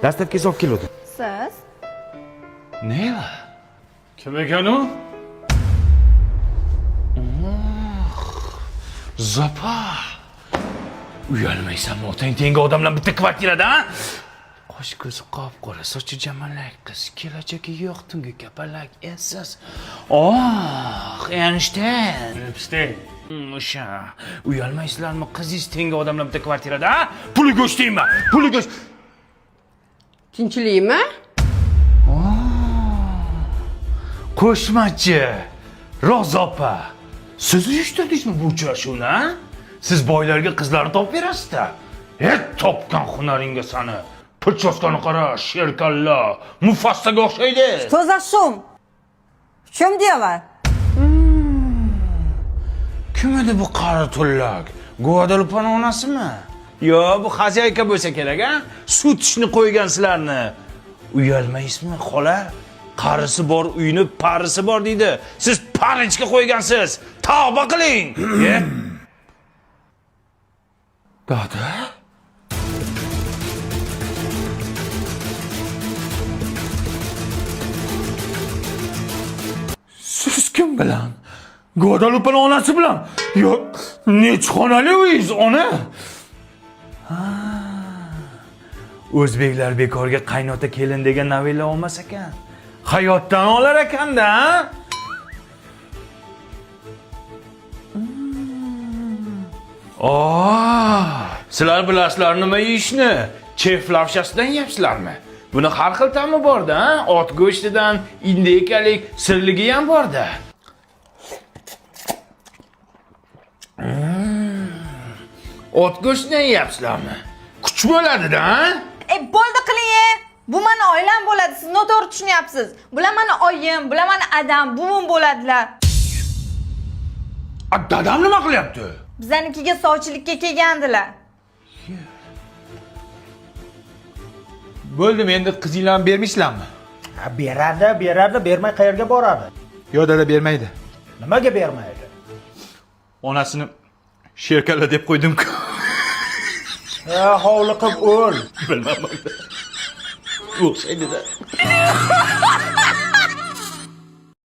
Dastavkasi olib keluvdim. Siz? Neva? Kim ekan u? Zopa. Uyalmaysanmi otang tengi odam bilan bitta kvartirada, a? Qosh ko'zi qop-qora, sochi jamalak qiz, kelajagi yo'q tungi kapalak, essiz. Oh, Einstein. Epstein. O'sha. Uyalmaysizlarmi qizingiz tengi odam bilan bitta kvartirada, a? Puli go'sht deyman, puli go'sht. Tinchlikmi? Qo'shmachi Ro'za opa, siz uyushtirdingizmi bu uchrashuvni, a? Siz boylarga qizlarni topib berasiz-da. Et topgan hunaringga sani. Прическа ni qara, sherkalla, Mufassaga o'xshaydi. Что за шум? В чем дело? Kim edi bu qari tullak? Guadalupani onasimi? Yo, bu xazayka bo'lsa kerak, a? Sut ishni qo'ygan sizlarni. Uyalmaysizmi, xola? Qarisi bor uyni parisi bor deydi. Siz parichka qo'ygansiz. Tavba qiling. Ye? Dada? Siz kim bilan? Guadalupani onasi bilan. Yo, necha xonali uyingiz, ona? Ha. O'zbeklar bekorga qaynota kelin degan novella olmas ekan. Hayotdan olar ekanda, ha? Oh, sizlar bilasizlar nima yeyishni? Chef lavshasidan yeyapsizlarmi? Buni har xil ta'mi borda, ha? Ot go'shtidan, indekalik, sirligi ham borda. Ot go'shtidan yeyapsizlarmi? Kuch bo'ladi-da, ha? E, bo'ldi qiling, e. Bu mani oilam bo'ladi. Siz noto'g'ri tushunyapsiz. Bular mani oyim, bular mani adam, buvim bo'ladilar. A, dadam nima qilyapti? Bizanikiga sovchilikka kelgandilar. Bo'ldimi endi qizinglarni bermaysizlarmi? Ha, beradi, beradi, bermay qayerga boradi? Yo'q dada bermaydi. Nimaga bermaydi? Onasini sherkalla deb qo'ydim-ku. Ha, hovliqib o'l. Bilmadim. O'xshaydi-da.